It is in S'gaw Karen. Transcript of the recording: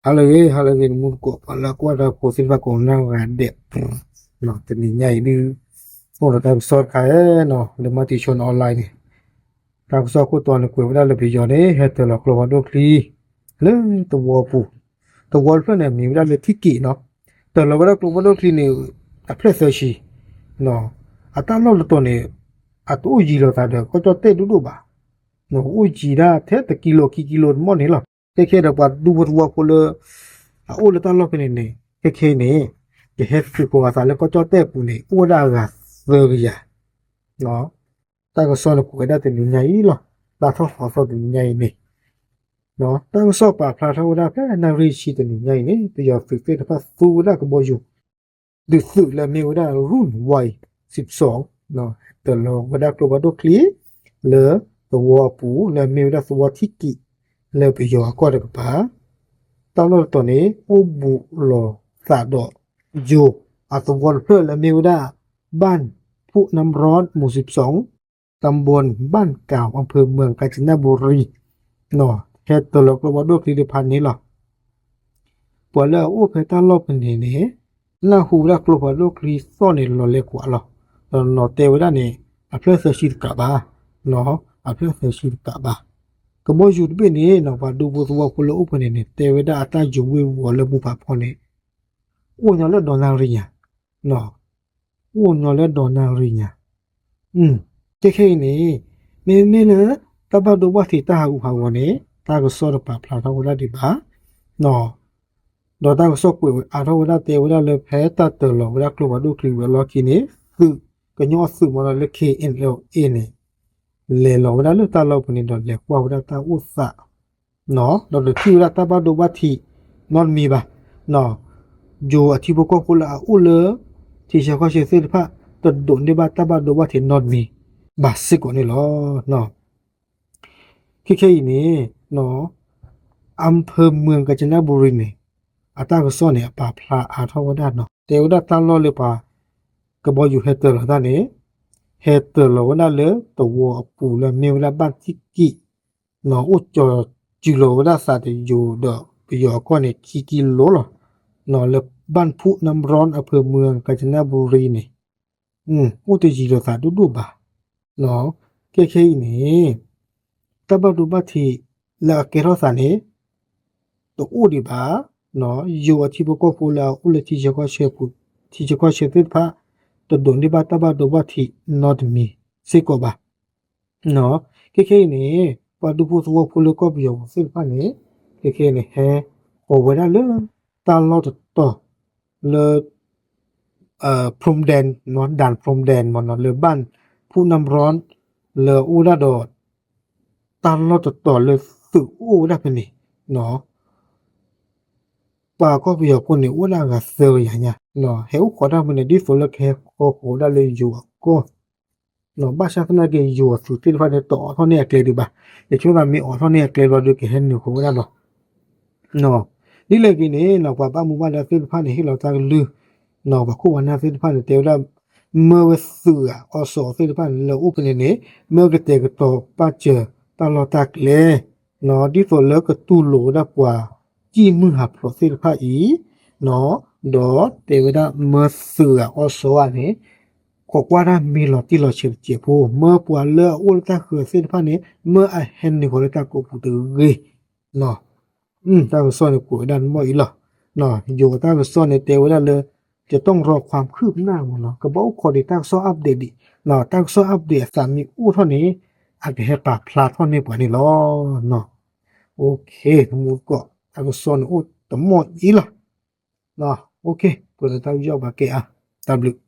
ဟါလၢအဂ့ၤ ဟါလၢအဂ့ၤ နမူသကိး ပှၤလၢအကွၢ်တၢ်ဖိသ့ၣ်တဖၣ်ကိးဂၤဒဲး, တနံၤညါအံၤဒုး အိၣ်ဒီးတၢ်ကစီၣ်တခါဧါနီၤ လၢ Matichon Online န့ၣ်, တၢ်ကစီၣ်ခိၣ်တီန့ၣ် ကွဲးဝဲဒၣ်လၢပယီၤန့ၣ် ဟဲတၢၤလီၤကျိဖးဒိၣ်ချံ လၢသဝီပူၤ, သဝီတဖျၢၣ်န့ၣ် အမံၤဝဲဒၣ်လၢထံက့ၤနီၤ, တၢၤလီၤဝဲဒၣ်ကျိဖးဒိၣ်ချံန့ၣ် အဖျၢၣ်သၢဆံ, အတၢ်လီၢ်တတီၤန့ၣ် အတအိၣ်ယံၤလိာ်သးဒီးကီၢ်ကၠီၣ်တဲၣ်ဒိၣ်ဒိၣ်ဘၣ်, အိၣ်ယံၤဒၣ်ထဲတကံလိၤခံကံလိၤတမီၢ်န့ၣ်လီၤ. ခဲခဲဒီးပှၤဒူဖိသဝီဖိလၢ အအိၣ်လၢတၢ်လီၢ်ဖဲန့ၣ်န့ၣ် ခဲခဲအံၤန့ၣ် ကဟဲသုးကိးဂၤသးလၢကီၢ်ကၠီၣ်တဲၣ်အပူၤန့ၣ် အိၣ်ဝဲဒၣ်အဂၤသၢကယၤ တၢ်ကစီၣ်န့ၣ်ကွဲးဝဲဒၣ်တနံၤညါအံၤလီၤ. တၢ်ထီၣ်ဃီၤသီတနံၤညါအံၤန့ၣ် တၢ်ကစီၣ်ပာ်ဖျါထီၣ်ဝဲဒၣ်ဖဲနၣ်ရံၣ်ဆံတနံၤညါအံၤန့ၣ် ပယီၤသုးသ့ၣ်တဖၣ်သူဝဲဒၣ်ကဘီယူၤ ဒုးသုးလၢအမ့ၢ်ဝဲဒၣ် Route Y စံးပစီ တၢၤလီၤဝဲဒၣ်ကျိဖးဒိၣ်ချံ လၢသဝီအပူၤ လၢအမ့ၢ်ဝဲဒၣ်သဝီထံက့ၤ လၢပယီၤအကီၢ်တကပၤ တၢ်လီၢ်တတီၤန့ၣ် အိၣ်ဘူးလိာ်သးဒီးယိၤအသဝီတဖျၢၣ်လၢအမ့ၢ်ဝဲဒၣ် ဘၣ်ဖူးနၣ်ရီ မူၤစံးပစီ တၢ်ဘီ ဘၣ်ကၣ် အဖၢမုၢ် ကၣ်စနၣ်ဘူရံ ဟဲတၢၤလီၤကျိဖးဒိၣ်ချံတဖၣ်န့ၣ်လီၤ. ပှၤလၢအအိၣ်ဖဲတၢ်လီၢ်ဖဲန့ၣ်န့ၣ် နၢ်ဟူဝဲဒၣ်ကျိဖးဒိၣ်ချံသီၣ်န့ၣ် လီၤလဲၤကွၢ်လီၤ. ဒီးနီၤတဲဝဲဒၣ်န့ၣ် အဖျၢၣ်သၢဆံတကးဘၣ်, အဖျၢၣ်သၢဆံတကးဘၣ်. ကဘီယူၤတဘ့ၣ်န့ၣ် ပှၤဒူဖိသဝီဖိလၢအိၣ်ဖဲန့ၣ်န့ၣ် တဲဝဲဒၣ်အတၢ်ယိၤဝ့ၤဝီၤလၢမိၢ်ပၢ်ဖီန့ၣ် အိၣ်ညီလၢဒီးနၣ်ရံၣ်ညါ အိၣ်ညီလၢဒီးနၣ်ရံၣ်ညါ. ခဲခဲအံၤန့ၣ် မ့မ့ၢ်လၢ တၢ်ဘၣ်ဒိဘၣ်ထံးတၢ်ဟးဂူာ်ဟးဂီၤန့ၣ် တၢ်ကစီၣ်တပာ်ဖျါထီၣ်ဝဲဒၣ်ဒံးဘၣ် ဒီးတၢ်ကစီၣ်ကွဲးအါထီၣ်ဝဲဒၣ်တဲဝဲဒၣ်လၢဖဲတၢ်တၢၤလီၤဝဲဒၣ်ကျိဖးဒိၣ်ချံဝံၤအလီၢ်ခံန့ၣ် သုးကညီသုးမ့ၢ်ဒီးလၢ K N L A န့ၣ် လဲၤလီၤဝဲဒၣ်လၢတၢ်လီၢ်ပူၤန့ၣ်ဒီးလဲၤကွၢ်ဝဲဒၣ်တၢ်အိၣ်သး ဒီးတထံၣ်ဝဲဒၣ်တၢ်ဘၣ်ဒိဘၣ်ထံးနီတမံၤဘၣ်. ယိၤအထံဖိကီၢ်ဖိလၢအအိၣ်လၢ ထံဆၢကီၢ်ဆၢသ့ၣ်တဖၣ် တဒိးန့ၢ်ဘၣ်တၢ်ဘၣ်ဒိဘၣ်ထံးနီတမံၤဘၣ်စ့ၢ်ကီးန့ၣ်လီၤ. ခဲခဲအံၤန့ၣ် အဖၢမုၢ် ကၣ်စနၣ်ဘူရံန့ၣ် အတၢ်ကစီၣ်န့ၣ် အပာ်ဖျါအါထီၣ်ဝဲဒၣ်နီၤ တဲဝဲဒၣ်တၢ်လီၢ်လၢပှၤ ကဘီယူၤဟဲတၢၤလီၤတၢ်န့ၣ် ဟဲတၢၤလီၤဝဲဒၣ်လၢသဝီအပူၤလၢမ့ၢ်ဝဲဒၣ်ဘၣ်ထံက့ၤ အိၣ်ကၠီၤစူၤလီၤဝဲဒၣ်သးတယိၤဒီးပယီၤအကီၢ်န့ၣ် ခံကံလိၤလီၤ. လၢဘၣ်ဖူးနၣ်ရီ အဖၢမုၢ် ကၣ်စနၣ်ဘူရံန့ၣ် အိၣ်တယံၤလိာ်သးဒိၣ်ဒိၣ်ဘၣ်. ခဲခဲအံၤန့ၣ် တၢ်ဘၣ်ဒိဘၣ်ထံးလၢအကဲထီၣ်သးန့ၣ် တအိၣ်ဒံးဘၣ်. ယိၤအထံဖိကီၢ်ဖိလၢအအိၣ်လၢထံဆၢကီၢ်ဆၢပူၤ ထံဆၢကီၢ်ဆၢသ့ၣ်တဖၣ် တဒိးန့ၢ်ဘၣ်တၢ်ဘၣ်ဒိဘၣ်ထံးနီတမံၤစ့ၢ်ကီးဘၣ်. ခဲခဲအံၤန့ၣ် ပှၤဒူဖိသဝီဖိလၢကီၢ်ပယီၤပူၤသ့ၣ်တဖၣ်န့ၣ် ခဲခဲအံၤန့ၣ် ဟဲဃီၤဝဲဒၣ်လၢ တၢ်လီၢ်တတီၤ လၢ พรมแดน ด่านพรมแดน မ့ၢ်နီၤ လၢဘၣ်ဖူးနၣ်ရီ လၢအအိၣ်ဒၣ်ဒီး တၢ်လီၢ်တတီၤလၢသုးအိၣ်ဝဲဒၣ်ဖဲန့ၣ် ပှၤကီၢ်ပယီၤဖိန့ၣ် အိၣ်ဒၣ်အဂၤသၢကယၤညါ ဟဲအိၣ်ခိးတၢ်ဖဲန့ၣ် ဒ်သိးလၢကဟဲဃီၤဃီၤဝဲဒၣ်လၢယိၤအကီၢ် ဘၣ်ဆၣ်သနာ်က့ ယိၤအသုးသ့ၣ်တဖၣ်န့ၣ် တအိးထီၣ်န့ၢ်အကျဲဒံးဘၣ်. ယဆိကမိၣ်မ့ၢ်အိးထီၣ်န့ၢ်အကျဲဘျီဒီး ကဟဲနုာ်ဃီၤဝဲဒၣ်လီၤ. ဒ်လဲၣ်ဂ့ၤန့ၣ် ပှၤဘၣ်မူဘၣ်ဒါသ့ၣ်တဖၣ်န့ၣ် ဟ့ၣ်လီၤတၢ်ကလုၢ် ပှၤခိၣ်ပှၤနၢ်သ့ၣ်တဖၣ်န့ၣ် တဲဝဲဒၣ် မၢဝဲသုးဂၤအီစီသ့ၣ်တဖၣ်န့ၣ် လၢအိၣ်ဖဲန့ၣ်န့ၣ် မၢကတဲာ်ကတီၤပာ်စၢၤတၢ်လီၢ်တၢ်ကျဲ ဒ်သိးလၢကတူၢ်လိာ်ဝဲဒၣ်ပှၤ ကံၣ်မုၢ်ဟးဖျိးသ့ၣ်တဖၣ်အံၤ ဒီးတဲဝဲဒၣ်မၢသုးဂၤအီစီဂၤန့ၣ် ခိးကွၢ်တၢ်မ့ၢ်လီၤတံၢ်လီၤဆဲးတစဲးဖိ မၢပှၤလၢအအိၣ်လၢတၢ်ဃၢၤသ့ၣ်တဖၣ်န့ၣ် မၢအဟဲနုာ်ဃီၤလၢတၢ်ကိးပူၤတဂ့ၤ. တၢ်ကစီၣ်န့ၣ်ကွဲးဝဲဒၣ်န့ၣ်မ့ၢ်အံၤလီၤ. ယိၤတၢ်ကစီၣ်န့ၣ်တဲဝဲဒၣ်လၢ จะต้องรอความคืบหน้าမ့ၢ်နီၤ ကဘၣ်အိၣ်ခိးဒံးတၢ်ကစီၣ် update ဒံး တၢ်ကစီၣ် update အသးမ့ၢ်အိၣ်ထီၣ်န့ၣ် အကဟဲပာ်ဖျါထီၣ်န့ၢ်ပှၤန့ၣ်လီၤ. နမူသကိး တၢ်ကစီၣ်န့ၣ်အိၣ်တမီၢ်အံၤလီၤ. ကွဲးလၢတၢ်ကစီၣ်ဘၣ်ကဲအါ တၢ်ဘျုး